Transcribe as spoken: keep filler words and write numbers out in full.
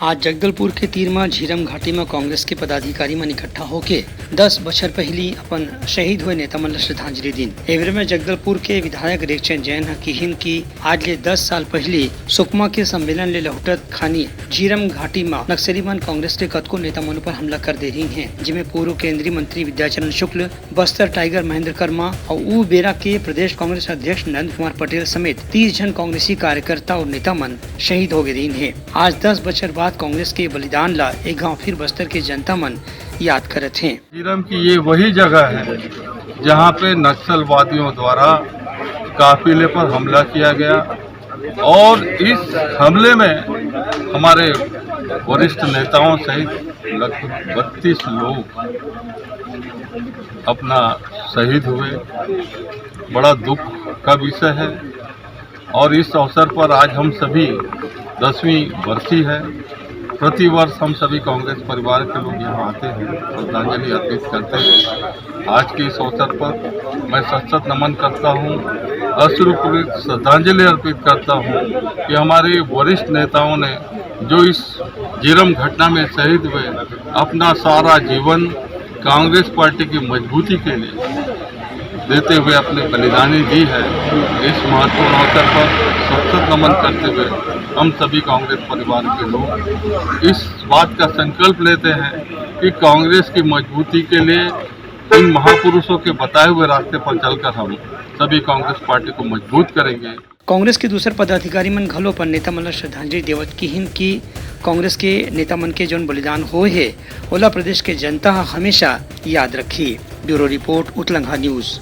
आज जगदलपुर के तीर म झीरम घाटी म कांग्रेस के पदाधिकारी मन इकट्ठा होके दस बछर पहिली अपन शहीद हुए नेता मन ल श्रद्धांजलि दीन। एवरे में जगदलपुर के विधायक रेखचंद जैन ह किहिन कि आज ले दस साल पहिली सुकमा के सम्मेलन ले लहुटत खानी झीरम घाटी म नक्सली मन कांग्रेस के कतको नेता मन ऊपर हमला कर दे रिहिन हे, जिमे पूर्व केंद्रीय मंत्री विद्याचरण शुक्ल, बस्तर टाइगर महेंद्र कर्मा अउ उ बेरा के प्रदेश कांग्रेस अध्यक्ष नंद कुमार पटेल समेत तीस झन कांग्रेसी कार्यकर्ता अउ नेता मन शहीद हो गे रिहिन हे। आज दस बछर बाद कांग्रेस के बलिदान ला ए गांव फिर बस्तर के जनता मन याद करत हे। झीरम की ये वही जगह है जहाँ पे नक्सलवादियों द्वारा काफिले पर हमला किया गया और इस हमले में हमारे वरिष्ठ नेताओं सहित लगभग बत्तीस लोग अपना शहीद हुए। बड़ा दुख का विषय है और इस अवसर पर आज हम सभी दसवीं बरसी है। प्रतिवर्ष हम सभी कांग्रेस परिवार के लोग यहाँ आते हैं, श्रद्धांजलि अर्पित करते हैं। आज के इस अवसर पर मैं सत सत नमन करता हूँ, अश्रुपूर्वक श्रद्धांजलि अर्पित करता हूँ कि हमारे वरिष्ठ नेताओं ने जो इस झीरम घटना में शहीद हुए, अपना सारा जीवन कांग्रेस पार्टी की मजबूती के लिए देते हुए अपने बलिदानी दी है। इस महत्वपूर्ण अवसर पर सत सत नमन करते हुए हम सभी कांग्रेस परिवार के लोग इस बात का संकल्प लेते हैं कि कांग्रेस की मजबूती के लिए इन महापुरुषों के बताए हुए रास्ते पर चलकर हम सभी कांग्रेस पार्टी को मजबूत करेंगे। कांग्रेस के दूसर पदाधिकारी मन घलो अपन नेता मन ल श्रद्धांजलि देवत किहिन कि कांग्रेस के नेता मन के जौन बलिदान होए हे, ओला प्रदेश के जनता ह हमेशा याद रखही। ब्यूरो रिपोर्ट, उतलंघा न्यूज।